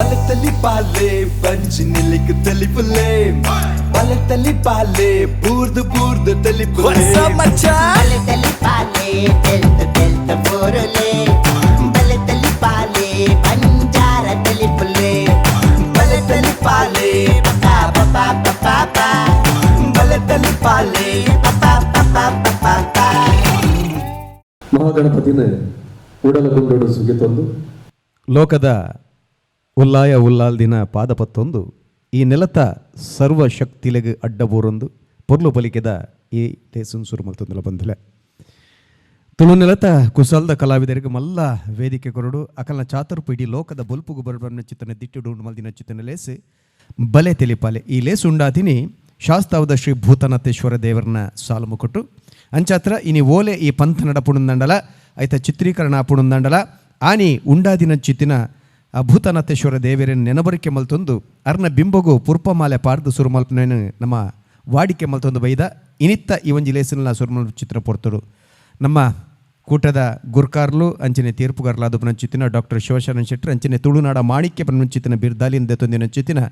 ಬಲತಲಿ ಪಾಲೆ ಬಂಜಿ ನಿಲಿಕ್ ತಲಿಪುಲೆ ಬಲತಲಿ ಪಾಲೆ ಬೂರ್ದು ಬೂರ್ದು ತಲಿಪುಲೆ. ಬಲತಲಿ ಪಾಲೆ ತೆಲ್ತ ತೆಲ್ತ ಬೋರಲೆ, ಬಲತಲಿ ಪಾಲೆ ಬಂಜಾರ ತಲಿಪುಲೆ, ಬಲತಲಿ ಪಾಲೆ ಪಾ ಪಾ ಪಾ ಪಾ ಪಾ, ಬಲತಲಿ ಪಾಲೆ ಪಾ ಪಾ ಪಾ ಪಾ ಪಾ. ಮಹಾಗಣಪತಿನ ಉಡಲ ಗುಂಡೋಡು ಸುಗಿತೊಂದು ಲೋಕದ ಉಲ್ಲಾಯ ಉಲ್ಲಾಲ್ದಿನ ಪಾದಪತ್ತೊಂದು ಈ ನೆಲತ ಸರ್ವಶಕ್ತಿಲೆಗ್ ಅಡ್ಡಬೂರೊಂದು ಪೊರ್ಲು ಪಲಿಕೆದ ಈ ಲೇಸುನ್ ಸುರು ಮಲ್ತೊಂದುಲ ಬಂಧುಲೆ. ತುಳು ನೆಲತ ಕುಸಲ್ದ ಕಲಾವಿದರಿಗೆ ಮಲ್ಲ ವೇದಿಕೆ ಕೊರಡು ಅಕಲ್ನ ಚಾತುರ್ಪು ಇಡೀ ಲೋಕದ ಬೊಲ್ಪುಗು ಬರಬನ್ನ ಚಿತ್ತನ ದಿಟ್ಟಿಡು ಉಂಡು ಮಲ್ದಿನ ಚಿತ್ತನ ಲೇಸು ಬಲೆ ತೆಲಿಪಾಲೆ. ಈ ಲೇಸು ಉಂಡಾತಿನಿ ಶಾಸ್ತಾವದ ಶ್ರೀ ಭೂತನಾಥೇಶ್ವರ ದೇವರನ್ನ ಸಾಲು ಮುಕೊಟ್ಟು ಅಂಚಾತ್ರ ಇನಿ ಓಲೆ ಈ ಪಂಥ ನಡಪುಣುಂದಂಡಲ ಐತ ಚಿತ್ರೀಕರಣ ಆಪುಣುಂದಂಡಲ ಆನಿ ಉಂಡಾದಿನ ಚಿತ್ತಿನ ಆ ಭೂತನಾಥೇಶ್ವರ ದೇವರನ್ನ ನೆನಬರಿಕೆ ಮಲ್ತೊಂದು ಅರ್ನ ಬಿಂಬಗು ಪುರ್ಪಮಾಲೆ ಪಾರ್ದು ಸುರುಮಲ್ಪನೇನು ನಮ್ಮ ವಾಡಿಕೆ ಮಲ್ತೊಂದು ಬೈದ ಇನಿತ್ತ ಈ ಒಂಜಿ ಲೇಸನ್ನ ಸುರುಮಲ್ ಚಿತ್ರ ಪೊರ್ತರು. ನಮ್ಮ ಕೂಟದ ಗುರ್ಕಾರ್ಲು ಅಂಚನೆ ತೀರ್ಪುಗಾರ್ಲಾದ ಪುನಂಚಿತ್ತಿನ ಡಾಕ್ಟರ್ ಶಿವಶರಣ ಶೆಟ್ಟರ್, ಅಂಚನೆ ತುಳುನಾಡ ಮಾಣಿಕ್ಯ ಪುನಂಚಿತ್ತಿನ ಬಿರ್ದಾಲಿನ ದೆತ್ತೊಂದಿನ ಚಿತ್ತಿನ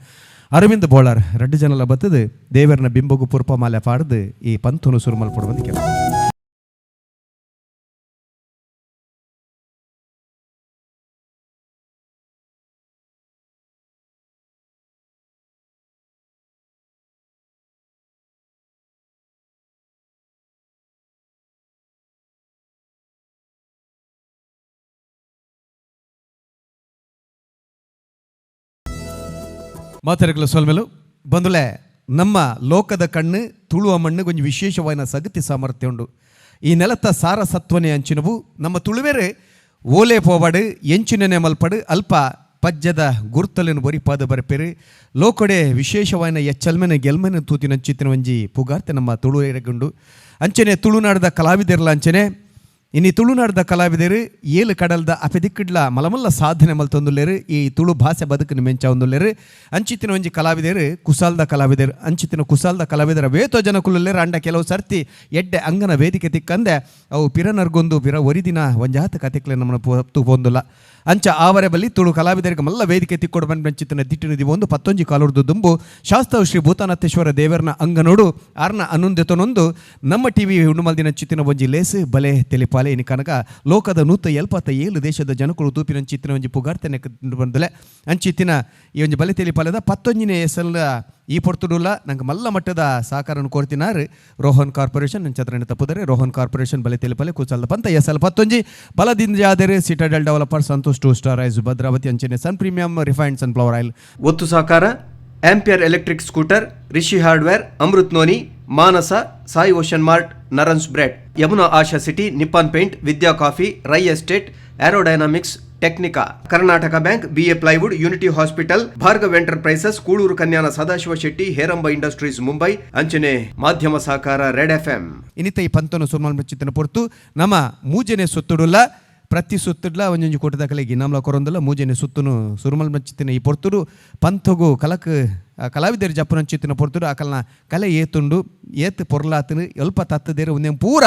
ಅರವಿಂದ್ ಬೋಳಾರ್ ರಡ್ಡು ಜನಲ ಬತ್ತದು ದೇವರನ ಬಿಂಬಗು ಪುರ್ಪಮಾಲೆ ಪಾಡ್ದು ಈ ಪಂಥನು ಸುರುಮಲ್ಪಡುವಂತ ಕೆಲಸ. ಮಾತಾಡಲು ಸೊಲ್ಮೆಲು ಬಂದುಲೆ. ನಮ್ಮ ಲೋಕದ ಕಣ್ಣು ತುಳುವ ಮಣ್ಣು ಕೊಂಚ ವಿಶೇಷವಾದ ಸಗತಿ ಸಾಮರ್ಥ್ಯ ಉಂಡು. ಈ ನೆಲತ್ತ ಸಾರ ಸತ್ವನೆ ಅಂಚಿನವು. ನಮ್ಮ ತುಳುವೆರೆ ಓಲೆ ಪೋವಡು ಎಂಚಿನನೆ ಮಲ್ಪಡು ಅಲ್ಪ ಪಜ್ಜದ ಗುರ್ತಲೆನು ಬೊರಿಪಾದ ಬರಪೆರು. ಲೋಕಡೆ ವಿಶೇಷವಾದ ಎಚ್ಚಲ್ಮೆನ ಗೆಲ್ಮೆನ ತೂತಿನ ಚಿತ್ತಿನ ಒಂಜಿ ಪುಗಾರ್ತೆ ನಮ್ಮ ತುಳುವೆರೆಗುಂಡು. ಅಂಚನೆ ತುಳುನಾಡದ ಕಲಾವಿದರ್ಲ ಅಂಚನೆ ಇನಿ ತುಳುನಾಡದ ಕಲಾವಿದರು ಏಳು ಕಡಲ್ದ ಅಪೆದಿಕ್ಕಿಡ್ಲ ಮಲಮಲ್ಲ ಸಾಧನೆ ಮಲ್ತೊಂದುಲ್ಲೇರು, ಈ ತುಳು ಭಾಷೆ ಬದುಕಿನ ಮೆಂಚ ಒಂದುಲ್ಲೇರು. ಅಂಚಿತ್ತಿನ ಒಂಜಿ ಕಲಾವಿದರು ಕುಸಾಲ್ದ ಕಲಾವಿದರು. ಅಂಚಿತ್ತಿನ ಕುಸಾಲ್ದ ಕಲಾವಿದರ ವೇತೋ ಜನಕುಲುಲ್ಲೇರು. ಅಂಡ ಕೆಲವು ಸರ್ತಿ ಎಡ್ಡೆ ಅಂಗನ ವೇದಿಕೆ ತಿಕ್ಕಂದೆ ಅವು ಪಿರನರ್ಗೊಂದು ಪಿರ ಒರಿದಿನ ಒಂಜಾತ ಕತೆಕ್ಲೆ ನಮ್ಮನ್ನ ಪೊಂದುಲ್ಲ. ಅಂಚ ಆವರೆ ಬಲ್ಲಿ ತುಳು ಕಲಾವಿದರಿಗೆ ಮಲ್ಲ ವೇದಿಕೆ ತಿಕ್ಕೊಡು ಬಂದ ಮಂಚಿತ್ತಿನ ದಿಟ್ಟಿನ ಒಂದು ಪತ್ತೊಂಜಿ ಕಾಲುರ್ದು ದುಂಬು ಶಾಸ್ತ್ರ ಶ್ರೀ ಭೂತಾನತ್ತೇಶ್ವರ ದೇವರನ ಅಂಗನೋಡು ಆರ್ನ ಅನುಂದೆತನೊಂದು ನಮ್ಮ ಟಿವಿ ಉಣ್ಣುಮಲ್ದಿನ ಚಿತ್ತಿನ ಒಂಜಿ ಲೇಸು ಬಲೆ ತೆಲಿಪಾಲೆ. ಇನಿ ಕನಕ ಲೋಕದ 177 ದೇಶದ ಜನಕುಲು ತೂಪಿನ ಚಿತ್ತಿನ ಒಂಜಿ ಪುಗಾರ್ತೆನೆ ಬಂದಲೆ. ಅಂಚಿತ್ತಿನ ಈ ಒಂಜಿ ಬಲೆ ತೆಲಿಪಾಲೆದ ಪತ್ತೊಂಜಿನೇ ಎಸಲ್ಲ ಈ ಪೊರ್ತುಡುಲ್ಲ ನಂಗೆ ಮಲ್ಲ ಮಟ್ಟದ ಸಹಕಾರವನ್ನು ಕೋರ್ತಿನಾರು ರೋಹನ್ ಕಾರ್ಪೊರೇಷನ್. ನನ್ನ ಚತ್ರನ ತಪ್ಪುದರೆ ರೋಹನ್ ಕಾರ್ಪೊರೇಷನ್ ಬಲೆ ತೆಲಿಪಾಲೆ ಕೂಚಲ್ದ ಪಂತ ಎಸಲ್ ಪತ್ತೊಂಜಿ ಬಲದಿಂದ ಜಾದರೆ Citadel developer Santosh two star ice Bhadravati ಅಂಚನೆ Sun premium refined sunflower oil. ಒತ್ತು ಸಹಕಾರ Ampere electric scooter, Rishi hardware, Amrit noni, Manasa, Sai ocean mart, ನರನ್ಸ್ bread, Yamuna Asha city, Nippon paint, Vidya coffee, Rai estate, aerodynamics Technica, Karnataka bank, BA plywood, unity hospital, Bhargav enterprises, Kuloor Kanyana Sadashiva Shetty, Heramba industries Mumbai. ಅಂಚನೆ ಮಾಧ್ಯಮ ಸಹಕಾರ red FM. ಇನ್ನಿತ ಈ ಪಂತನು ಸುರ್ಮಲ್ ಚಿತ್ತನ ಪೊರ್ತು ನಮ್ಮ ಮೂಜನೆ ಸುತ್ತುಡುಲ್ಲ. ಪ್ರತಿ ಸುತ್ತುಡ್ಲ ಒಂಜೊಂಜಿ ಕೋಟದ ಇನಾಮ್ಲ ಕೊರೊಂದುಲ್ಲ. ಮೂಜನೆ ಸುತ್ತುನು ಸುರುಮಲ್ ಮಚ್ಚಿತ್ತಿನ ಈ ಪೊರ್ತುಡು ಪಂಥಗು ಕಲಕ್ ಕಲಾವಿದರು ಜಪ್ಪುನಂಚಿತ್ತಿನ ಪೊರ್ತುಡು ಅಕಲ್ನ ಕಲೆ ಏತುಂಡು ಏತ್ ಪೊರ್ಲಾತನು ಎಲ್ಪ ತತ್ತದೇರು ಒಂದೇಂ ಪೂರ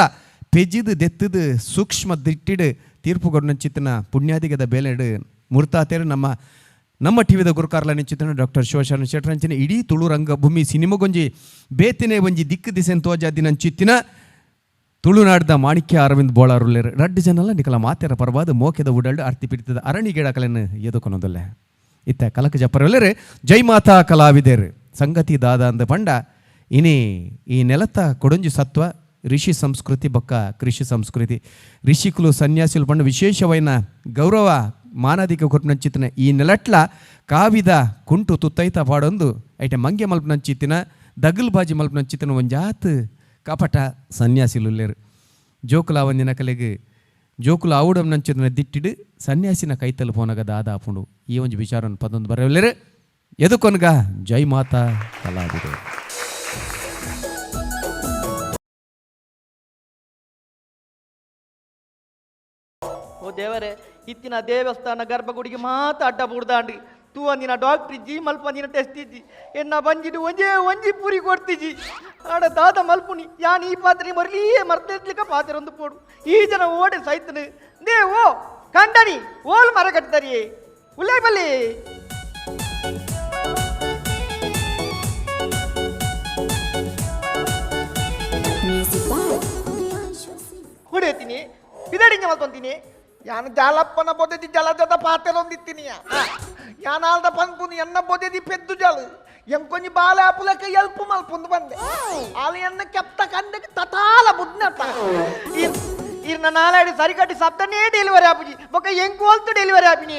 ಪೆಜಿದು ದೆತ್ತದು ಸೂಕ್ಷ್ಮ ದಿಟ್ಟಿಡು ತೀರ್ಪು ಕೊಡನಂಚಿತ್ತಿನ ಪುಣ್ಯಾದಿಗದ ಬೇಲೆಡು ಮುರ್ತಾತೇರು ನಮ್ಮ ನಮ್ಮ ಟಿವಿದ ಗುರುಕಾರ್ಲ ನಿಂಚಿತನ ಡಾಕ್ಟರ್ ಶಿವಶರಣ ಶೆಟ್ಟರಂಚಿನ ಇಡೀ ತುಳು ರಂಗಭೂಮಿ ಸಿನಿಮಾಗೊಂಜಿ ಬೇತಿನೆ ಒಂಜಿ ದಿಕ್ಕು ದಿಸೆನ್ ತೋಜಾದಿನಂಚಿತ್ತಿನ ತುಳುನಾಡ್ದ ಮಾಣಿಕ್ಯ ಅರವಿಂದ್ ಬೋಳಾರುಲ್ಲೇರು. ರಡ್ಡು ಜನಲ ನಿಕಲ ಮಾತೆರ ಪರವಾದ ಮೋಕೆದ ಉಡಲ್ಡು ಅರ್ತಿ ಪಿಡಿತದ ಅರಣಿ ಗಿಡಕಲೆನ್ ಎದುಕೊನೊಂದುಲ್ಲೆ. ಇತ್ತ ಕಲಕ ಜಪ್ಪರಲ್ಲೇರು ಜೈ ಮಾತಾ ಕಲಾವಿದೇರು. ಸಂಗತಿ ದಾದ ಅಂದ ಪಂಡ ಇನಿ ಈ ನೆಲತ ಕೊಡೊಂಜಿ ಸತ್ವ ಋಷಿ ಸಂಸ್ಕೃತಿ ಬೊಕ್ಕ ಕೃಷಿ ಸಂಸ್ಕೃತಿ. ಋಷಿಕುಲು ಸನ್ಯಾಸಿಲು ಪಂಡ ವಿಶೇಷವೈನ ಗೌರವ ಮಾನಾದಿಕ ಕೊಟ್ಟನಂಚಿತ್ತಿನ ಈ ನೆಲಟ್ಲ ಕಾವಿದ ಕುಂಟು ತುತ್ತೈತ ಪಾಡೊಂದು ಐಟೆ ಮಂಗೆ ಮಲ್ಪನಂಚಿತ್ತಿನ ದಗಲ್ ಬಾಜಿ ಮಲ್ಪನಂಚಿತ್ತಿನ ಒಂಜಾತ್ ಕಪಟ ಸನ್ಯಾಸಿಲುಲ್ಲೇರು. ಜೋಕುಲ ಒಂದಿನ ಕಲೆಗ್ ಜೋಕುಲ ಆವುಡಂ ನಂಚಿತ್ತಿನ ದಿಟ್ಟಿಡು ಸನ್ಯಾಸಿನ ಕೈತಲ್ ಪೋನಗ ದಾದಾಪುಂಡು ಈ ಒಂಜಿ ವಿಚಾರವನ್ನು ಪದೊಂದು ಬರೆಯಲ್ಲೇರು. ಎದುಕೊನ್ಗ ಜೈ ಮಾತಾ ಕಲಾವಿದೆ. ಓ ದೇವರೇ, ಇತ್ತಿನ ದೇವಸ್ಥಾನ ಗರ್ಭಗುಡಿಗೆ ಮಾತ ಅಡ್ಡ ಬುಡ್ದಾಂಡಿ ತೂ ಅಂದಿನ ಡಾಕ್ಟ್ರ್ ಇಜ್ಜಿ, ಮಲ್ಪಂದಿನ ಟೆಸ್ಟ್ ಇಜ್ಜಿ, ಎನ್ನ ಬಂಜಿಡು ಒಂಜೇ ಒಂಜಿ ಪುರಿ ಕೊಡ್ತಿಜಿ. ಆಡ ದಾದ ಮಲ್ಪುನಿ ಯಾನ್ ಈ ಪಾತ್ರೆ ಮರಲಿಯೇ ಮರ್ತಿರ್ಲಿಕ್ಕ ಪಾತ್ರೆ ಒಂದು ಪೋಡು. ಈ ಜನ ಓಡೆ ಸೈತನು. They ಓ ಕಂಡನಿ ಓಲ್ ಮರ ಕಟ್ತಾರಿಯೇ ಉಲ್ಲೇ ಬಲ್ಲಿ. ಮಲ್ತೊಂತೀನಿ ಯಾನು ಜಾಲಪ್ಪನ ಬೊದೆದಿ ಜಲಜದ ಪಾತೆರೊಂದಿತ್ತೀನಿ ಯಾನಾಲ್ದ ಪನ್ಪುನಿ ಎನ್ನ ಬೊದೆದಿ ಪೆದ್ದು ಜಲು ಎಂಕೊಂಜಿ ಬಾಲೆ ಆಪುಲಕ ಎಲ್ಪು ಮಲ್ಪುಂದು ಬಂದೆ ಆಲು ಎನ್ನ ಕೆಪ್ತ ಕಂದಕ್ಕೆ ತತಾಲ ಬುದ್ನತ್ತ ಇರ್ನ ನಾಲಾಡಿ ಸರಿಕಟ್ಟಿ ಸಬ್ದನೇ ಡೆಲಿವರಿ ಆಪುಜಿ ಬೊಕ ಎಂಕೋಲ್ತು ಡೆಲಿವರಿ ಆಪಿನಿ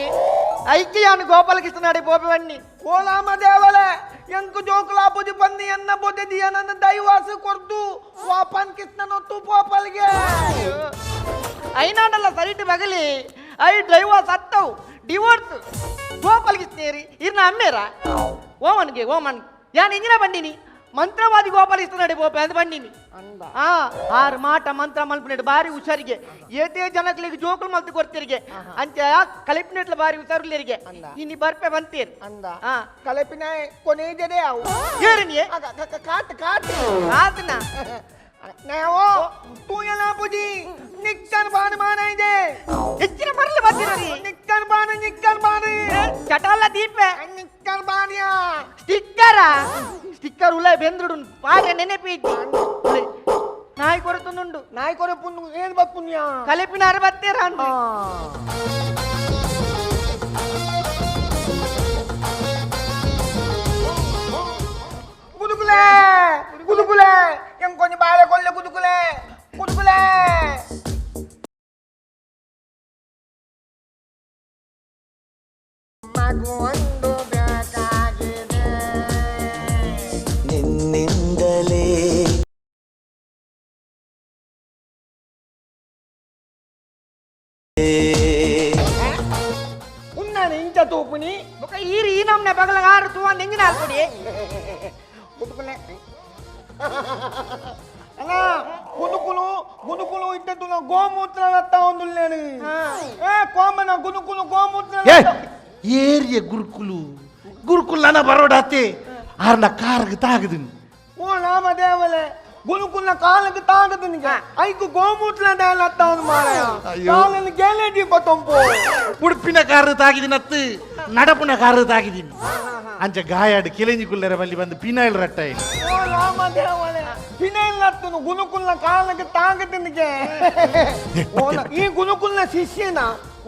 ಐಕ್ಯ ಯಾನು ಗೋಪಾಲಕೃಷ್ಣ ಪೋಪೆ ಬನ್ನಿ ಓಲಾಮ ದೇವಲೆ ಎಂಕು ಜೋಕುಲಾಪುಜಿ ಬನ್ನಿ ಎನ್ನ ಬೊದೆದಿ ನನ್ನ ದೈವಾಸ ಕೊರ್ದು ವಾಪನ್ ಕೃಷ್ಣನೊತ್ತು ಪೋಪಲ್ಗೆ ಐನಾಡಲ್ಲ ಸರಿಟು ಬಗಲಿ I divorce ಅತ್ತವು divorce ಗೋಪಾಲಕೃಷ್ಣೇರಿ ಇರ್ನ ಅಮ್ಮೇರ ಓಮನ್ಗೆ ಓಮನ್ ಯಾನ್ ಇಂಜಿನ ಬಂಡಿನಿ ಮಂತ್ರವಾದಿ ಗೋಪಾಲಕೃಷ್ಣ ನಡೆ ಬೋಪೆ ಅಂತ ಬಂಡಿನಿ ಆ ಆರು ಮಾಟ ಮಂತ್ರ ಮಲ್ಪನೇಡು ಬಾರಿ ಹುಷಾರಿಗೆ ಏತೇ ಜನಗಳಿಗೆ ಜೋಕುಲು ಮಲ್ತು ಕೊಡ್ತೀರಿಗೆ ಅಂಚ ಕಲಿಪಿನೆಟ್ಲ ಬಾರಿ ಹುಷಾರುಲೇರಿಗೆ ಇನಿ ಬರ್ಪೆ ಬಂತೀರಿ ಅಂದ ಆ ಕಲೆಪಿನ ಕೊನೆ ಜಡೆ ಅವು ಏರಿನಿಯೇ ಕಾಟ್ ಕಾಟ್ ಆತನ ನಾವು ತೂ ಎಲ್ಲ ಪುಜಿ ನಿಕ್ಕನ್ ಬಾಣ ಮಾನ ಇದೆ ಹೆಚ್ಚಿನ ಮರಲು ಬರ್ತೀರಿ ನಿಕ್ಕನ್ ಬಾಣ ನಿಕ್ಕನ್ ಬಾಣ ಚಟಾಲ ದೀಪೆ ನಿಕ್ಕನ್ ಬಾಣಿಯ ಸ್ಟಿಕ್ಕರ ಸ್ಟಿಕ್ಕರ್ ಉಲ್ಲ ಬೆಂದ್ರುಡು ಪಾಡ್ರೆ ನೆನಪಿ ನಾಯಿ ಕೊರತುಂಡು ನಾಯಿ ಕೊರೆ ಪುಣ್ಯ ಏನ್ ಬಪ್ಪುಣ್ಯ ಕಲಿಪಿನಾರು ಬತ್ತೀರ ಅಂದು ಗುದುಕುಲೆ ಗುದುಕುಲೆ ಎಂಕೊಂಜಿ ಬಾಳೆ ಕೊಲ್ಲೆ ಗುದುಕುಲೆ ಗುದುಕುಲೆ ಮಗು ಒಂದು ಬೇಕಾಗಿದೆ ನಿನ್ನಿಂದಲೇ ಉನ್ನಾನೆ ಇಂಚ ತೂಪುನಿ ಬೊಕ ಈರು ಈ ನಮ್ನೆ ಬಗಲ ಆರು ತೂವ ನೆಂಜಿನ ಹಾಕೊಡಿ ಗುದುಕುಲೆ ಅಣ್ಣ ಗುದುಕುಲು ಗುದುಕುಲು ಇದ್ದದ್ದು ಗೋಮೂತ್ರ ಲತ್ತ ಒಂದು ಏ ಕೋಮನ ಗುದುಕುಲು ಗೋಮೂತ್ರ ಏರಿಯ ಗುರುಕುಲು ಗುರುಕುಲನ ಬರೋಡಾತೆ ಆರ್ನ ಕಾರ್ಗೆ ತಾಗದು ಓ ರಾಮ ದೇವಲೆ ಗುರುಕುಲ್ನ ಕಾಲಕ್ಕೆ ತಾಗದು ನಿಗೆ ಐಕು ಗೋಮೂತ್ರ ಲತ್ತ ಒಂದು ಮಾರಾಯ ಕಾಲನ್ನು ಗೇಲೇಟಿ ಬತ್ತೊಂಪು ಉಡುಪಿನ ಕಾರು ತಾಗಿದಿನತ್ತು ನಡಪುನ ಕಾರು ತಾಗಿದ್ದೀನಿ ಅಂಚ ಗಾಯಾಡು ಕಿಲೆಂಜಿ ಕುಲ್ಲರ ಬಲ್ಲಿ ಬಂದು ಪಿನಾಯ್ಲ್ ರಟ್ಟಾಯಿ ಓ ರಾಮ ದೇವಲೆ ಪಿನೈಲ್ ಲತ್ತನು ಗುರುಕುಲ್ನ ಕಾಲಕ್ಕೆ ತಾಗದು ನಿಗೆ ಈ ಗುರುಕುಲ್ನ ಶಿಷ್ಯನ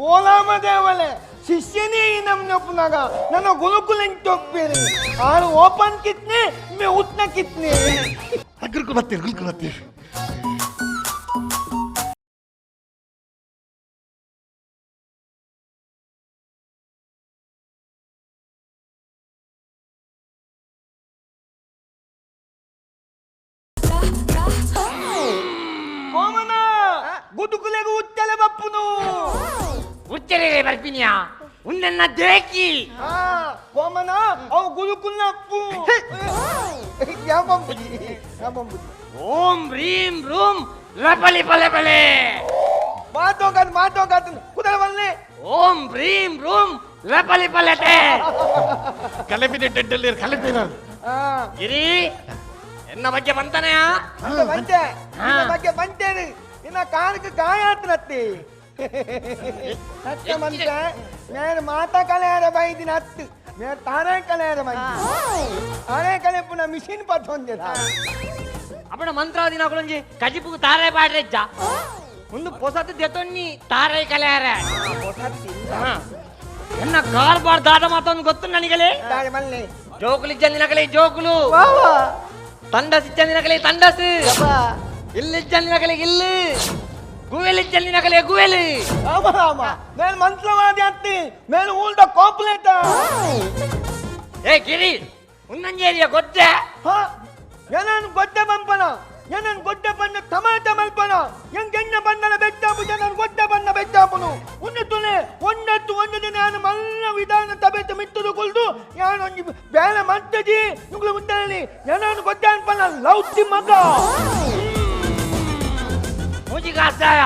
ಓ ರಾಮ ದೇವಲೆ ಶಿಷ್ಯನೇ ಈ ನಮ್ನೊಪ್ಪನಾಗ ನನ್ನ ಗುರುಕುಲ ತೊಪ್ಪೇರಿ ಆರು ಓಪನ್ ಕಿತ್ನೆ ಮೇ ಉತ್ನ ಕಿತ್ನೆ ಗುರುಕುಲ್ ಬತ್ತೀರಿ ಗುರುಕುಲ್ ಬತ್ತೀರಿ ಕೋಮನ ಗುದುಕುಲೆಗು ಉಚ್ಚಲೆ ಬಪ್ಪುನು ಉಚ್ಚರಿಗೆ ಬರ್ಪಿನಿಯಾ ಉಂದನ್ನ ದೇಕಿ ಆ ಕೋಮನ ಅವು ಗುರುಕುಲ್ನ ಅಪ್ಪು ಯಾವ ಬಂಬುಜಿ ಯಾವ ಬಂಬುಜಿ ಓಂ ಹ್ರೀಂ ರೂಂ ಲಪಲಿ ಪಲೆ ಪಲೆ ಮಾತೋಗಾದ್ ಮಾತೋಗಾದ್ ಕುದರ ಬಲ್ಲೆ ಓಂ ಹ್ರೀಂ ರೂಂ ಲಪಲಿ ಪಲೆತೆ ಕಲೆಪಿನ ಟೆಂಟಲ್ಲಿ ಕಲೆಪಿನ ಆ ಗಿರಿ ಎನ್ನ ಬಗ್ಗೆ ಬಂತಾನೆಯಾ ಅಂತ ಬಂತೆ ನಿನ್ನ ಬಗ್ಗೆ ಬಂತೇನೆ ನಿನ್ನ ಕಾಲಕ್ಕೆ ಗಾಯ ಆತನತ್ತಿ ಸತ್ಯ ಮಂತೆ ನಾನು ಮಾತಾ ಕಲೆಯಾರ ಬೈದಿನ ಹತ್ತು నేను ತಾನೇ ಕಲೆಯಾರ ಬೈದಿ ತಾನೇ ಕಲೆ ಪುನಃ ಮಿಷಿನ್ ಪತ್ತೊಂದಿರ ಅಪ್ಪಣ ಮಂತ್ರಾದಿನ ಕೊಳಂಜಿ ಕಜಿಪುಗು ತಾರೆ ಪಾಡ್ರೆಜ್ಜ ಒಂದು ಪೊಸತ್ ದೆತೊನ್ನಿ ತಾರೆ ಕಲೆಯಾರ ಎನ್ನ ಕಾರ್ ಬಾರ್ ದಾದ ಮಾತೊಂದು ಗೊತ್ತು ನನಗಲೇ ತಾರೆ ಮಲ್ಲೆ ಜೋಕುಲು ಇಜ್ಜಂದಿನಕಲೆ ಜೋಕುಲು ತಂಡಸ್ ಇಜ್ಜಂದಿನಕಲೆ ತಂಡಸ್ ಇಲ್ಲಿಜ್ಜಂದಿನಕಲೆ ಇಲ್ಲು ಗುವೆಲ್ ಇಜ್ಜಂದಿನಕಲೆ ಗುವೆಲ್ ರಾಮ ರಾಮ నేను ಮಂತ್ರವಾದಿ ಅತ್ತಿ నేను ಊಳ್ದ ಕಾಂಪ್ಲೇಟ ಏ ಗಿರಿ ಉನ್ನಂಜೇರಿಯ ಗೊಜ್ಜೆ ಹಾ ಏನನ್ ಗೊಡ್ಡೆ ಬಂಪನ ಏನನ್ ಗೊಡ್ಡೆ ಬಣ್ಣ ಟಮಾಟ ಮಲ್ಪನ ಎಂಗೆಣ್ಣ ಬಣ್ಣನ ಬೆಟ್ಟಾಪು ಜನನ್ ಗೊಡ್ಡೆ ಬಣ್ಣ ಬೆಟ್ಟಾಪುನು ಉನ್ನತುನೆ ಒಂದತ್ತು ಒಂದು ದಿನ ಯಾನು ಮಲ್ಲ ವಿಧಾನ ತಬೆತ ಮಿತ್ತದು ಕೊಲ್ದು ಯಾನೊಂಜಿ ಬೇಲೆ ಮಂತಜಿ ನುಗ್ಲು ಮುಂದೆ ಏನನ್ ಗೊಡ್ಡೆ ಅನ್ಪನ ಲೌತಿ ಮಗ ಮುಜಿಗಾಸಾಯ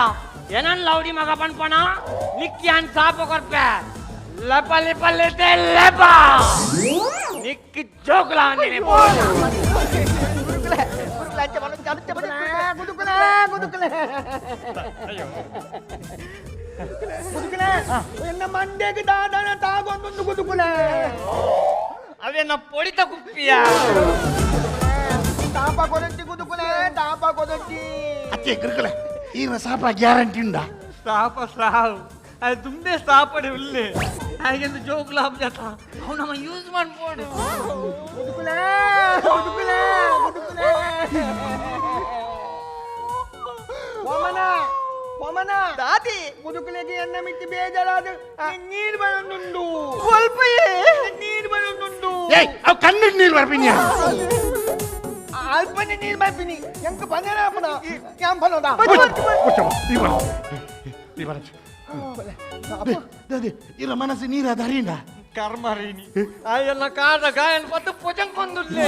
ಏನನ್ ಲೌಡಿ ಮಗ ಪನ್ಪಣ ನಿಕ್ಯಾನ್ ಸಾಪ ಕೊರ್ಪೆ ಲಪ ಲಿಪ ಲಿತೆ ಲೆಪ ನಿಕ್ ಜೋಕುಲ ಅಂದಿನಿ ಗುರುಕುಲೆ ಗುರುಕುಲೆ ಅಂಚೆ ಬಲ ಅಂಚೆ ಬಲ ಗುದುಕುಲೆ ಗುದುಕುಲೆ ಗುದುಕುಲೆ ಎನ್ನ ಮಂಡ್ಯಕ್ಕೆ ದಾದನ ತಾಗೊಂದು ಗುದುಕುಲೆ ಅವೇನ ಪೊಡಿತ ಕುಪ್ಪಿಯ ತಾಪ ಕೊದಟ್ಟಿ ಗುದುಕುಲೆ ತಾಪ ಕೊದಟ್ಟಿ ಅತ್ತೆ ಗುರುಕುಲ ಈನ ಸಾಪ ಗ್ಯಾರಂಟಿ ಉಂಡಾ ಸಾಪ ಸಾವು ಅದು ತುಂಬೆ ಸಾಪಡೆ ಉಲ್ಲೆ ಹಾಗೆಂದು ಜೋಕುಲ ಹಬ್ಬ ಅವು ನಮ್ಮ ಯೂಸ್ ಮಾಡ್ಬೋದು. ದಾದಿ ಮುದುಕುಲೆಗೆ ಎನ್ನ ಮಿಟ್ಟಿ ಬೇಜಾರಾದ ನೀರು ಬರೋದುಂಡು ಸ್ವಲ್ಪ ನೀರು ಬರೋದುಂಡು. ಏಯ್, ಅವು ಕಣ್ಣು ನೀರು ಬರ್ಪಿನ್ಯಾ? ಅಲ್ಪನೆ ನೀರು ಬರ್ಪಿನಿ ಎಂಕ ಬಂದೇನಪ್ಪನ ಯಾನ್ ಬನ್ನೋದ ಇರ ಮನಸ್ಸು ನೀರ ಧರೀಂಡ ಕರ್ಮರೀನಿ ಆಯನ್ನ ಕಾದ ಗಾಯನ ಪತ್ತು ಪೊಜಂಕೊಂದುಲ್ಲೆ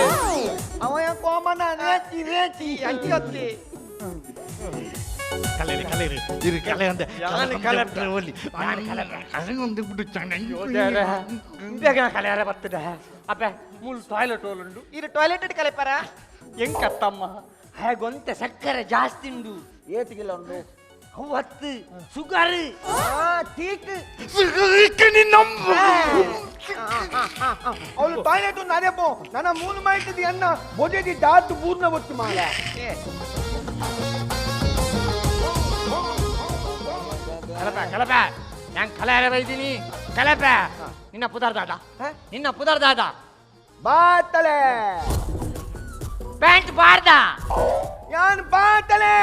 ಅವಯ ಕೋಮನ ರೇಚಿ ರೇಚಿ ಅಂಚಿ ಕಲೆರಿ ಕಲೆರಿ ಇರು ಕಲೆ ಅಂದೆ. ಯಾನು ಕಲೆ ಒಲ್ಲಿ ನಾನು ಕಲೆ ಕಲೆ ಬಿಡು. ಬೇಗ ಕಲೆಯಾರ ಬರ್ತದೆ ಅಪ್ಪೆ ಮೂಲು ಟಾಯ್ಲೆಟ್ ಹೋಲುಂಡು. ಇದು ಟಾಯ್ಲೆಟ್ ಕಲೆಪರ ಎಂಕತ್ತಮ್ಮ ಹಾಗೊಂತೆ ಸಕ್ಕರೆ ಜಾಸ್ತಿ ಉಂಡು. ಏತಿಗಿಲ್ಲ ಉಂಡು ಅವು ಹತ್ತು ಸುಗರ್ ಟೀಕ್ ಅವಳು ಟಾಯ್ಲೆಟ್ ಒಂದು ಅದೇ ಪೋ ನನ್ನ ಮೂನು ಮಾಹಿತಿ ಅನ್ನ ಬೊಜೆದಿ ದಾತು ಪೂರ್ಣ ಒತ್ತು ಮಾಲ. ಕಲಪ ಕಲಪ ನಾನು ಕಲೆಯಾರ ಬೈದೀನಿ ಕಲಪ. ನಿನ್ನ ಪುದರ್ ದಾದ ನಿನ್ನ ಪುದರ್ ದಾದ ಬಾತಲೆ ಪ್ಯಾಂಟ್ ಬಾರ್ದ ಯಾನ್ ಬಾತಲೆ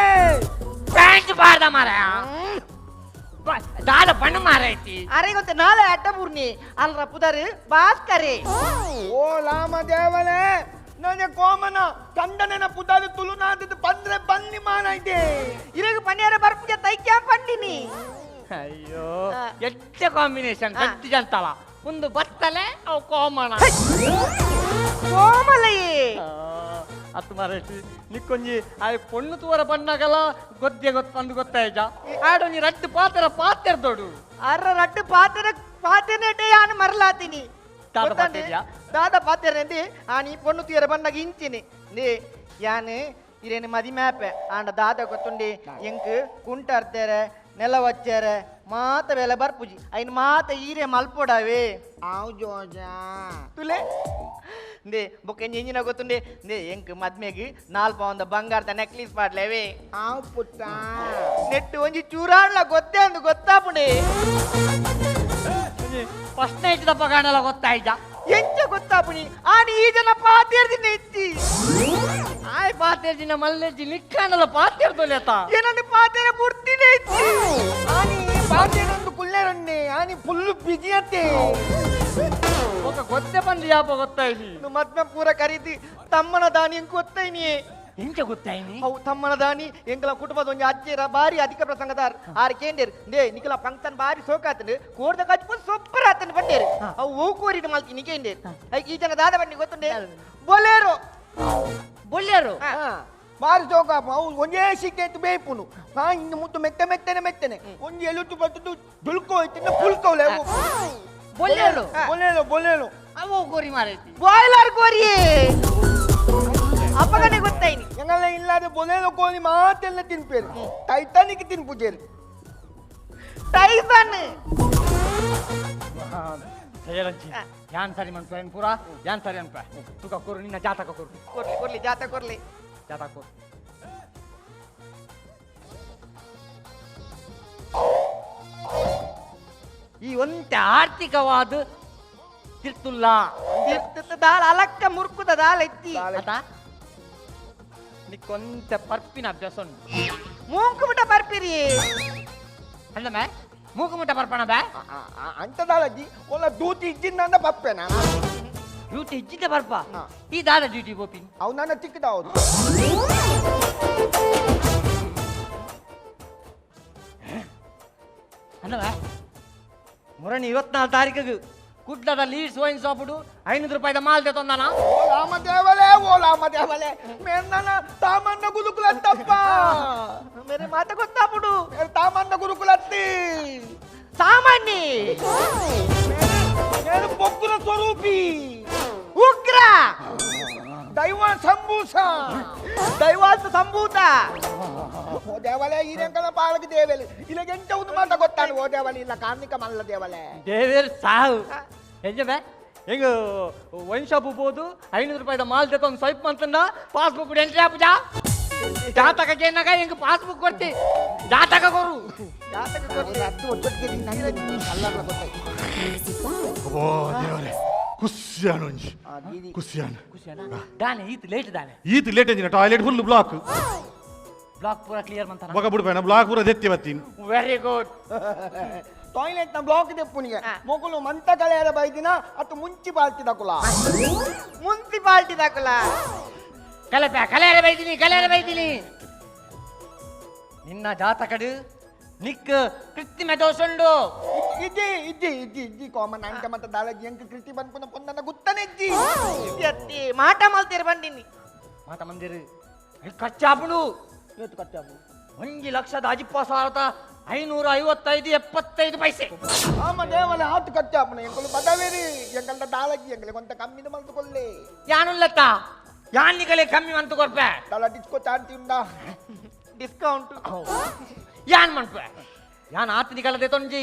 ಪ್ಯಾಂಟ್ ಬಾರ್ದ ಮಾರ ದಾದ ಬಣ್ಣ ಮಾರೈತಿ. ಅರೆ ಗೊತ್ತ ನಾಳೆ ಅಡ್ಡ ಪೂರ್ಣಿ ಅಲ್ರ ಪುದರ್ ಭಾಸ್ಕರೇ. ಓ ಲಾಮ ದೇವಲೇ ನನಗೆ ಕೋಮನ ಕಂಡನ ಪುದಾದ ತುಳುನಾದದ ಬಂದ್ರೆ ಬನ್ನಿ ಮಾನೈತೆ. ಇರಗ ಪನ್ಯಾರ ಬರ್ಪುಜ ತೈಕ್ಯಾ ಪಂಡಿನಿ. ಅಯ್ಯೋ ಎಡ್ಡೆ ಕಾಂಬಿನೇಷನ್ ಗಟ್ಟಿ ಜಂತಲ ಒಂದು ಬತ್ತಲೆ ಅವು ಕೋಮನ ಕೋಮಲಯೇ ಅತ್ತು ಮಾರೈತಿ ನಿಕ್ಕೊಂಜಿ ಆ ಪೊಣ್ಣು ತೂವರ ಬಣ್ಣಗಲ ಗೊದ್ದೆ ಗೊತ್ತಂದು ಗೊತ್ತಾಯ್ತ ಆಡೊಂಜಿ ರಡ್ಡು ಪಾತ್ರ ಪಾತೆರ್ದೋಡು. ಅರ್ರ ರಡ್ಡು ಪಾತ್ರ ಪಾತೆನೇಟೆ ಯಾನು ಮರಲಾತೀನಿ. ದಾದ ಪಾತೆರ್ಯಾ? ದಾದ ಪಾತೆರ್ನೆಂದಿ ಆ ನೀ ಪೊಣ್ಣು ತೂಯರ ಬಣ್ಣಗ ಇಂಚಿನಿ ನೇ ಯಾನು ಇರೇನು ಮದಿ ಮ್ಯಾಪೆ ಆಂಡ ದಾದ ಗೊತ್ತುಂಡಿ ಎಂಕ್ ಕುಂಟಾರ್ತೇರೆ ನೆಲ ವಚ್ಚೇರೆ ಮಾತ ಬೇಲೆ ಬರ್ಪುಜಿ ಐನ್ ಮಾತ ಈರೆ ಮಲ್ಪೊಡಾವೆ ಆವ್ ಜೋಜಾ ತುಲೆ ನೇ ಬೊಕ್ಕ ಎಂಜಿನ ಗೊತ್ತುಂಡೆ ನೇ ಎಂಕ್ ಮದ್ಮೆಗ್ ನಾಲ್ ಪೌಂದ ಬಂಗಾರದ ನೆಕ್ಲೇಸ್ ಪಾಡ್ಲೇವೆ. ಆವ್ ಪುಟ್ಟ ನೆಟ್ಟು ಒಂಜಿ ಚೂರಾಡ್ಲ ಗೊತ್ತೇ ಅಂದು ಗೊತ್ತಾಪುಂಡೆ. ಫಸ್ಟ್ ನೈಟ್ ದಪ್ಪ ಕಾಣಲ್ಲ ಗೊತ್ತಾಯ್ತ ಎಂಚ ಗೊತ್ತಾಪುಣಿ ಆನಿ ಈ ಜನ ಪಾತೇರ್ದಿನ ಇತ್ತಿ ಆಯ್ ಪಾತೇರ್ದಿನ ಮಲ್ಲೆಜ್ಜಿ ನಿಕ್ಕಾಣಲ್ಲ ಪಾತೇರ್ದೊಲೆತ ಏನನ್ನು ಪಾತೇರ ಪೂರ್ತಿನೇ ಇತ್ತಿ ಆನಿ ಪಾತೇರೊಂದು ಕುಲ್ಲೇರೊಂಡೆ ಆನಿ ಫುಲ್ ಬಿಜಿ ಅತ್ತೆ. ఒక ಗೊತ್ತೆ ಬಂದು ಯಾಪ ಗೊತ್ತಾಯ್ನಿ ಮದ್ಮೆ ಪೂರ ಕರೀತಿ ತಮ್ಮನ ದಾನಿ ಎಂಕ್ ಗೊತ್ತಾಯ್ನಿ. ಎಂಚ ಗೊತ್ತಾಯ್ನಿ? ಅವು ತಮ್ಮನ ದಾನಿ ಎಂಕಲ ಕುಟುಂಬದ ಒಂಜಿ ಅಜ್ಜೆರ ಬಾರಿ ಅಧಿಕ ಪ್ರಸಂಗದಾರ್ ಆರ್ ಕೇಂಡೇರ್ they ನಿಕಲ ಫಂಕ್ಷನ್ ಬಾರಿ ಸೋಕಾತನು ಕೋರ್ದ ಕಚ್ಪು ಸೂಪರ್ ಆತನು ಬಂಡೇರು ಅವು ಓ ಕೋರಿದ ಮಲ್ತಿನಿ ಕೇಂಡೇರ್ ಈ ಜನ ದಾದ ಬನ್ನಿ ಗೊತ್ತುಂಡೆ ಬೊಲೇರೋ ಬೊಲ್ಲೇರು ಬಾರಿ ಸೋಕಾಪ ಅವು ಒಂದೇ ಸಿಕ್ಕೇತು ಬೇಪುನು ಹಾ ಇನ್ನು ಮುತ್ತು ಮೆತ್ತೆ ಮೆತ್ತನೆ ಮೆತ್ತನೆ ಒಂಜಿ ಎಲುತು ಬತ್ತದು ದುಲ್ಕೋ ಐತಿನ ಪುಲ್ಕೋಲೆ ಬೊಲ್ಲೇರು ಬೊಲೇರು ಬೊಲೇರು ಅವು ಕೋರಿ ಮಾರೈತಿ ಬಾಯ್ಲರ್ ಕೋರಿಯೇ ಅಪ್ಪಗನೆ ಗೊತ್ತಾಯ್ನಿ ಎಂಗಲ್ಲ ಇಲ್ಲಾದ ಬೊಲೇರೋ ಕೋರಿ ಮಾತೆಲ್ಲ ತಿನ್ಪೇರು ಟೈಟಾನಿಕ್ ತಿನ್ಪುಜೇರು ಟೈಸನ್ ಸಯರಂಚಿ ಯಾನ್ ಸರಿ ಮನ್ಪು ಏನ್ ಪೂರಾ ಯಾನ್ ಸರಿ ಅನ್ಪ ತುಕ ಕೊರು ನಿನ್ನ ಜಾತಕ ಕೊರು ಕೊರ್ಲಿ ಕೊರ್ಲಿ ಜಾತಕ ಕೊರ್ಲಿ ಜಾತಕ ಕೊರು. ಈ ಒಂತೆ ಆರ್ಥಿಕವಾದ ತಿರ್ತುಲ್ಲ ದಾಳ ಅಲಕ್ಕ ಮುರ್ಕುದ ದಾಳ ಎತ್ತಿ ಅತ ನಿಕ್ಕೊಂತೆ ಪರ್ಪಿನ ಅಭ್ಯಾಸ ಉಂಟು. ಮೂಂಕು ಮುಟ ಪರ್ಪಿರಿ ಅಂದಮೆ ಮೂಕು ಮುಟ ಪರ್ಪಣ ಬೇ ಅಂತದಾಳಜ್ಜಿ ಒಲ್ಲ ದೂತಿ ಇಜ್ಜಿಂದ ಪಪ್ಪೆನ ಡ್ಯೂಟಿ ಇಜ್ಜಿಂದ ಪರ್ಪ ಈ ದಾದ ಡ್ಯೂಟಿ ಗೋಪಿನ್ ಅವು ನನ್ನ ಚಿಕ್ಕದ ಹೌದು ಅಂದಮೆ ಮುರಣಿ 24 ತಾರೀಕಿಗೆ ಕುಡ್ಲದ ಲೀಡ್ಸ್ ವೈನ್ ಶಾಪುಡು 500 ರೂಪಾಯಿದ ಮಾಲ್ ತಂದಾನ. ಓ ರಾಮ ದೇವಲೇ ಓ ರಾಮ ದೇವಲೇ ಮೇರ್ನ ತಾಮನ್ನ ಗುರುಕುಲತ್ತಪ್ಪ ಮೇರೆ ಮಾತ ಗೊತ್ತಾಪುಡು ತಾಮನ್ನ ಗುರುಕುಲತ್ತಿ ಸಾಮಾನ್ಯ నేను బొగ్గుల స్వరూపి ಉಗ್ರ ದೈವ ಸಂಭೂಸ ದೈವಾಸ ಸಂಭೂತ. ಓ ದೇವಲೇ ಈ ಪಾಲಕ ದೇವಲೆ ಇಲ್ಲ ಎಂತ ಒಂದು ಮಾತ ಗೊತ್ತಾನು. ಓ ದೇವಲೆ ಇಲ್ಲ ಕಾರ್ಮಿಕ ಮಲ್ಲ ದೇವಲೆ ದೇವೇರ್ ಸಾವು ಎಂಜಮೆ ಹೆಂಗ ವೈನ್ ಶಾಪ್ ಹೋದು 500 ರೂಪಾಯಿದ ಮಾಲ್ ಜೊತೆ ಸ್ವೈಪ್ ಮಂತಂದ ಪಾಸ್ಬುಕ್ ಎಂಟ್ರಿ ಆಪುಜಾ ಜಾತಕ ಕೇನಾಗ ಹೆಂಗ ಪಾಸ್ಬುಕ್ ಕೊಡ್ತಿ ಜಾತಕ ಕೊರು. ಓ ದೇವರೇ ಖುಷಿಯಾನು ಒಂಜಿ ಖುಷಿಯಾನು ದಾನೆ ಈತ್ ಲೇಟ್ ದಾನೆ ಈತ್ ಲೇಟ್ ಅಂಜಿನ ಟಾಯ್ಲೆಟ್ ಫುಲ್ ಬ್ಲಾಕ್ ಬ್ಲಾಕ್ ಪೂರ ಕ್ಲಿಯರ್ ಮಂತನ ಬೊಕ ಬುಡ್ಪೇನ ಬ್ಲಾಕ್ ಪೂರ ದೆತ್ತಿ ಬತ್ತೀನಿ ವೆರಿ ಗುಡ್ ಟಾಯ್ಲೆಟ್ ನ ಬ್ಲಾಕ್ ದೆಪ್ಪುನಿಗೆ ಮೊಕುಲು ಮಂತ ಕಳೆಯರ ಬೈದಿನ ಅತ್ತು ಮುಂಚಿ ಪಾಲ್ಟಿದಕುಲ ಮುಂಚಿ ಪಾಲ್ಟಿದಕುಲ ಕಲೆಪ ಕಲೆಯರ ಬೈದಿನಿ ಕಲೆಯರ ಬೈದಿನಿ ನಿನ್ನ ಜಾತಕಡು ನಿಕ್ ಕೃತ್ರಿಮ ದೋಷುಂಡು ಇಜ್ಜಿ ಇಜ್ಜಿ ಇಜ್ಜಿ ಇಜ್ಜಿ ಕಾಮನ್ ಅಂಕ ಮತ್ತ ದಾಳಜಿ ಅಂಕ ಕೃತಿ ಬನ್ಪುನ ಪೊಂದನ ಗುತ್ತನೆ ಇಜ್ಜಿ ಅತ್ತಿ ಮಾಟ ಮಲ್ತೀರ ಬಂದಿನಿ ಮಾಟ ಮಂದಿರು ಖರ್ಚಾಪುಂಡು ಏತು ಖರ್ಚಾಪು 1,55,555 ಪೈಸೆ. ಆಮ ದೇವಲ ಆತು ಖರ್ಚಾಪುನ ಎಂಕುಲು ಬದವೇರಿ ಎಂಕಲ್ದ ದಾಳಜಿ ಎಂಕಲೆ ಕೊಂತ ಕಮ್ಮಿದ ಮಲ್ತುಕೊಲ್ಲೆ ಯಾನುಲ್ಲತ್ತ ಯಾನ್ನಿಗಲೆ ಕಮ್ಮಿ ಮಂತು ಕೊರ್ಪೆ ದಾಳ ಡಿಸ್ಕೋ ಚಾಂತಿ ಉಂಡಾ ಡಿಸ್ಕೌಂಟ್ ಯಾನ್ ಮನ್ಪೆ ಯಾನ್ ಆತನಿಗಲದೆ ತೊಂಜಿ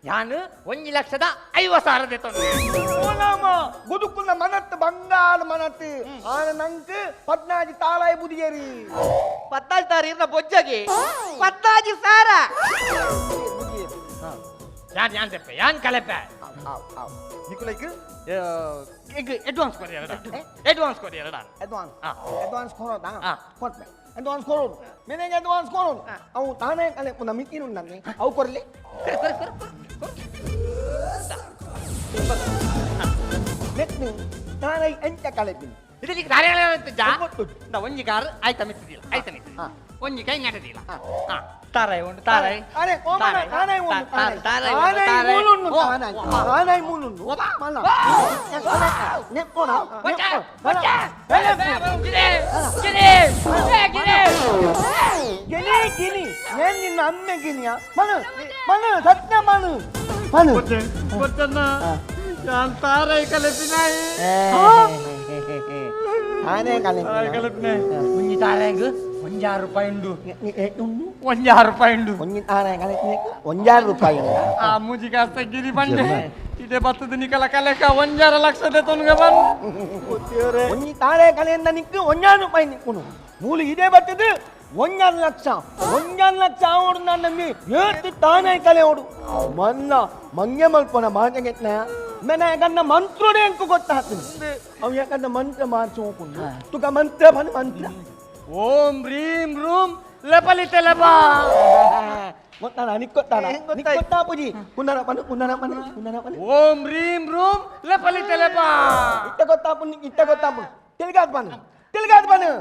ಯಾನ್ 1,50,000 ದೆತೊಂಜಿ ಓಲಾಮ ಗುದುಕುನ ಮನತ್ ಬಂಗಾಳ ಮನತ್ ಆನ ನಂಕ್ ಪದ್ನಾಜಿ ತಾಳಾಯ ಬುದಿಯರಿ ಪತ್ತಾಜಿ ತಾರ ಇರ್ನ ಬೊಜ್ಜಗೆ ಪತ್ತಾಜಿ ಸಾರ ಯಾನ್ ಯಾನ್ ದೆಪ್ಪೆ ಯಾನ್ ಕಲೆಪೆ ನಿಕುಲೈಕ್ ಎಂಕ್ ಅಡ್ವಾನ್ಸ್ ಕೊರಿ ಎರಡ ಅಡ್ವಾನ್ಸ್ ಕೊರಿ ಎರಡ ಅಡ್ವಾನ್ಸ್ ಅಡ್ವಾನ್ಸ್ ಕೊರೋದಾ ಕೊಟ್ಪೆ ಅಡ್ವಾನ್ಸ್ ಕೊರೋದು ಮೇನೆಗೆ ಅಡ್ವಾನ್ಸ್ ಕೊರೋದು ಅವು ತಾನೇ ಕಲೆ ಪುನಃ ಮಿತಿನು ನನ್ನೆ ಅವು ಕೊರಲಿ ನೆಕ್ಸ್ಟ್ ತಾನೇ ಎಂಚ ಕಲೆಪಿನಿ ಇದಕ್ಕೆ ದಾರೆ ಜಾ ಒಂಜಿ ಕಾರ್ ಆಯ್ತ ಮಿತ್ತಿದಿಲ್ಲ ಆಯ್ತ ಮಿತ್ತಿದಿಲ್ಲ ಒಂಜಿ ಕೈ ನೆಟದಿಲ್ಲ ತಾರಾಯ್ ಉಂಡು ತಾರಾಯ್ ಅರೆ ಓಮನ ತಾನಾಯ್ ಉಂಡು ತಾನಾಯ್ ತಾನಾಯ್ ಮೂಲುಂಡು ತಾನಾಯ್ ತಾನಾಯ್ ಮೂಲುಂಡು ಮಲ್ಲ ನೆಪ್ಪೋಣ ಬಚ್ಚ ಗಿರೆ ಗಿರೆ ಗಿರೆ ಗಿನಿ ಗಿನಿ ಏನ್ ನಿನ್ನ ಅಮ್ಮೆ ಗಿನಿಯ ಮನು ಮನು ಸತ್ಯ ಮನು ಮನು ಗೊತ್ತನ್ನ ಯಾನ್ ತಾರಾಯ್ ಕಲೆಪಿನಾಯ್ ತಾನೇ ಕಲೆಪಿನ ಒಂಜಿ ತಾರಾಯ್ಗ್ 1.5 ರೂಪಾಯಿ ಉಂಡು 1.5 ರೂಪಾಯಿ ಉಂಡು 1.5 ರೂಪಾಯಿ ಉಂಡು ಆ ಮೂಜಿ ಕಾಸ್ತ ಗಿರಿ ಬಂಡೆ ಇದೇ ಬತ್ತದ ನಿಕಲ ಕಲೆಕ 1.5 ಲಕ್ಷದ ತೊನ್ಗ ಬಂದು ಒಂಜಿ ತಾರೆ ಕಲೆಯಿಂದ ನಿಕ್ಕು 1.5 ರೂಪಾಯಿ ನಿಕ್ಕುನು ಮೂಲು ಇದೇ ಬತ್ತದ 1.5 ಲಕ್ಷ 1.5 ಲಕ್ಷ ಆವಡು ನನ್ನ ಏತು ತಾನೇ ಕಲೆ ಓಡು ಮನ್ನ ಮಂಗೆ ಮಲ್ಪನ ಮಾತೆಗೆಟ್ನ ಮೆನ ಯಾಕಂದ ಮಂತ್ರೋಡೆ ಅಂಕು ಗೊತ್ತಾಗ್ತದೆ ಅವು ಯಾಕಂದ ಮಂತ್ರ ಮಾರ್ಚು ಹೋಗ್ಕೊಂಡು ತುಕ ಮಂತ್ರ ಬಂದು ಮಂತ್ರ ಓಂ ರೀಂ ರೂಂ ಲಪಲಿತೆ ಲಪಾ ಗೊತ್ತಾನ ನಿಕ್ಕೊತ್ತಾನ ನಿಕ್ಕೊತ್ತಾ ಪೂಜಿ ಕುಂದನ ಪನು ಕುಂದನ ಪನು ಕುಂದನ ಪನು ಓಂ ರೀಂ ರೂಂ ಲಪಲಿತೆ ಲಪಾ ಇಟ್ಟ ಗೊತ್ತಾಪು ಇಟ್ಟ ಗೊತ್ತಾಪು ತಿಳ್ಗಾದ್ ಬನು ತಿಳ್ಗಾದ್ ಬನು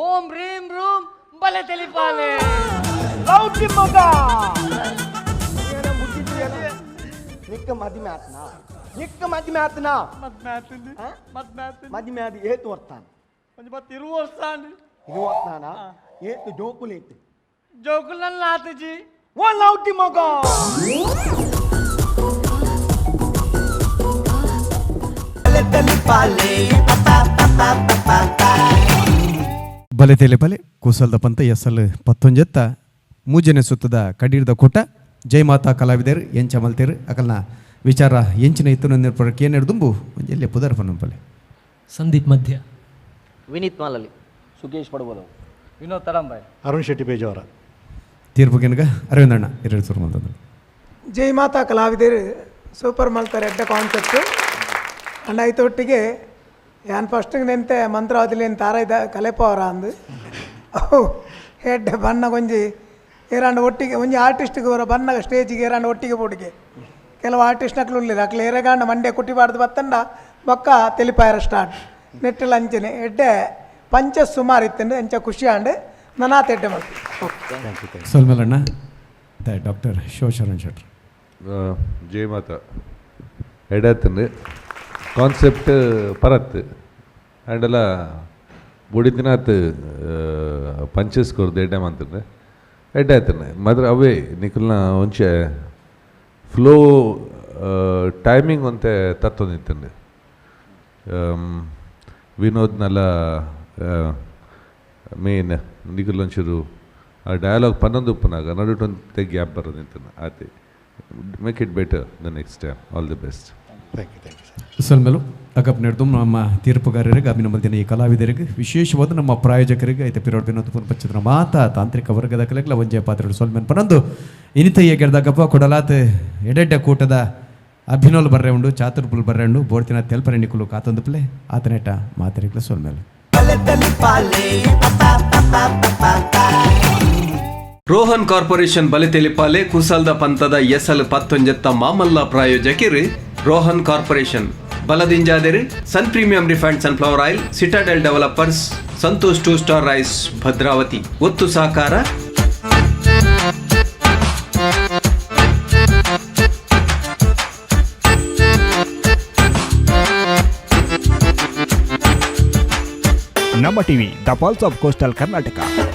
ಓಂ ರೀಂ ರೂಂ ಬಲೆ ತಿಳಿಪಾಲೆ ಲೌಟಿ ಮಗ ನಿಕ್ಕ ಮದಿಮೆ ಆತ್ನಾ ನಿಕ್ಕ ಮದಿಮೆ ಆತ್ನಾ ಮದ್ಮೆ ಆತಂದು ಮದ್ಮೆ ಆತಂದು ಮದಿಮೆ ಆದ ಏತು ವರ್ತಾನ ಒಂಜಿ ಬತ್ತು ಇರುವ ವರ್ಷ ಇರುವತ್ತಾನ ಏತು ಜೋಕುಲೇತು ಜೋಕುಲಲ್ಲ ಆತಜಿ ಓ ಲೌಟಿ ಮಗ ಬಲೆ ತೆಲೆ ಬಲೆ ಕುಸಲ್ದ ಪಂತ ಎಸಲ್ ಪತ್ತೊಂಜೆತ್ತ ಮೂಜನೆ ಸುತ್ತದ ಕಡೀರ್ದ ಕೂಟ ಜಯಮಾತಾ ಕಲಾವಿದರು ಎಂಚ ಮಲ್ತೇರು ಅಕಲ್ನ ವಿಚಾರ ಎಂಚಿನ ಇತ್ತು ನಿರ್ಪರಕ್ಕೆ ಏನು ದುಂಬು ಒಂಜೆಲ್ಲೆ ಪುದರ್ ಪನ್ನಂಪಲೆ ಸಂದೀಪ್ ಮಧ್ಯ ವಿನೀತ್ ಮಾಲಲಿ ಸುಕೇಶ್ ಪಡ್ಬೋದು ವಿನೋದ್ ತರಂಬಾಯ್ ಅರುಣ್ ಶೆಟ್ಟಿ ಬೇಜವರ ತೀರ್ಪುಗೆನಗ ಅರವಿಂದಣ್ಣ ಎರಡು ಸುರು ಮಂತಂದು ಜೈ ಮಾತಾ ಕಲಾವಿದರು ಸೂಪರ್ ಮಲ್ತಾರೆ ಎಡ್ಡ ಕಾನ್ಸೆಪ್ಟು ಅಂಡ್ ಐತೊಟ್ಟಿಗೆ ಯಾನ್ ಫಸ್ಟಿಗೆ ನೆಂತೆ ಮಂತ್ರಾವತಿಲೇನು ತಾರ ಇದ್ದ ಕಲೆಪವರ ಅಂದು ಅವು ಹೆಡ್ಡೆ ಬಣ್ಣ ಕೊಂಜಿ ಏರಾಂಡ ಒಟ್ಟಿಗೆ ಒಂಜಿ ಆರ್ಟಿಸ್ಟ್ಗೆ ಅವರ ಬಣ್ಣಗ ಸ್ಟೇಜಿಗೆ ಏರಾಂಡ ಒಟ್ಟಿಗೆ ಪೋಟಿಗೆ ಕೆಲವು ಆರ್ಟಿಸ್ಟ್ ನಕ್ಲು ಉಳ್ಳಿರ ಅಕ್ಲು ಏರೆಗಾಂಡ ಮಂಡ್ಯ ಕುಟ್ಟಿಬಾರ್ದು ಬತ್ತಂಡ ಬೊಕ್ಕ ತೆಲಿಪಾಯರ ಸ್ಟಾರ್ಟ್ ನೆಟ್ಟಲ ಅಂಚನೆ ಎಡ್ಡೆ ಪಂಚ ಸುಮಾರು ಇತ್ತಂಡು ಅಂಚ ಖುಷಿ ಆಂಡ್ ನನಾತ್ ಎಡ್ಡೆ ಮಲ್ತು ಸೊಲ್ಮೆಲಣ್ಣ ಡಾಕ್ಟರ್ ಶಿವಶರಣ್ ಶೆಟ್ರು ಜಯ ಮಾತಾ ಎಡತ್ತಂದು ಕಾನ್ಸೆಪ್ಟ್ ಪರತ್ ಆ್ಯಂಡೆಲ್ಲ ಬುಡಿದಿನಾತ್ ಪಂಚಸ್ ಕೊರ್ದು ಎಡ್ಡೆ ಮಂತಂದ್ರೆ ಎಡ್ಡೆ ಆತನೆ ಮಾತ್ರ ಅವೇ ನಿಖಲ್ನ ಒಂಚೆ ಫ್ಲೋ ಟೈಮಿಂಗ್ ಒಂತೆ ತತ್ತೊಂದಿತ್ತಂಡೆ ವಿನೋದ್ನೆಲ್ಲ ಮೇನ್ ನಿಖಲ್ ಒಂಚೂರು ಆ ಡಯಲಾಗ್ ಪನ್ನೊಂದು ಉಪ್ಪನಾಗ ನಡುಟೊಂತೆ ಗ್ಯಾಪ್ ಬರೋದು ನಿಂತನ ಆತೆ make it better the next time. All the best. Thank you, thank you sir. ಸೊಲ್ಮೆಲು ಅಗಪ್ ನೆಡ್ದು ನಮ್ಮ ತೀರ್ಪುಗಾರರಿಗೆ, ಅಭಿನಂದನೆ ಈ ಕಲಾವಿದರಿಗೆ, ವಿಶೇಷವಾದ ನಮ್ಮ ಪ್ರಾಯೋಜಕರಿಗೆ, ಐತೆ ಪಿರೋಡ್ ವಿನೋದ್ ಪುನಪಚ್ಚದ್ರ ಮಾತಾ ತಾಂತ್ರಿಕ ವರ್ಗದ ಕಲೆಗಳ ಒಂಜೆ ಪಾತ್ರ ಸೊಲ್ಮೆನ್ ಪನೊಂದು ಇನಿತ ಗೆಡ್ದಾಗಪ್ಪ ಕೊಡಲಾತ್ ಎಡೆಡ್ಡ ಕೂಟದ ಅಭಿನೋಲ್ ಬರ್ರೆ ಉಂಡು, ಚಾತುರ್ಪುಲ್ ಬರ್ರೆ ಉಂಡು, ಬೋರ್ತಿನ ತೆಲ್ಪರೆ ನಿಕುಲು ಕಾತೊಂದು ಪ್ಲೆ ಆತನೇಟ ಮಾತರಿಗ್ಲ ಸೊಲ್ಮೇಲೆ. ರೋಹನ್ ಕಾರ್ಪೊರೇಷನ್ ಬಲಿತೆಲಿಪಾಲೆ ಕುಸಲ್ದ ಪಂತದ ಎಸಲ್ ಪತ್ತೊಂಜೆತ್ತ ಮಾಮಲ್ಲ ಪ್ರಾಯೋಜಕಿರು ರೋಹನ್ ಕಾರ್ಪೊರೇಷನ್ ಬಲದಿಂಜಾದಿರು Sun Premium refined sunflower oil, Citadel Developers, Santosh two star rice, Bhadravati. ಒತ್ತು ಸಹಕಾರ Namma TV, the pulse of coastal Karnataka.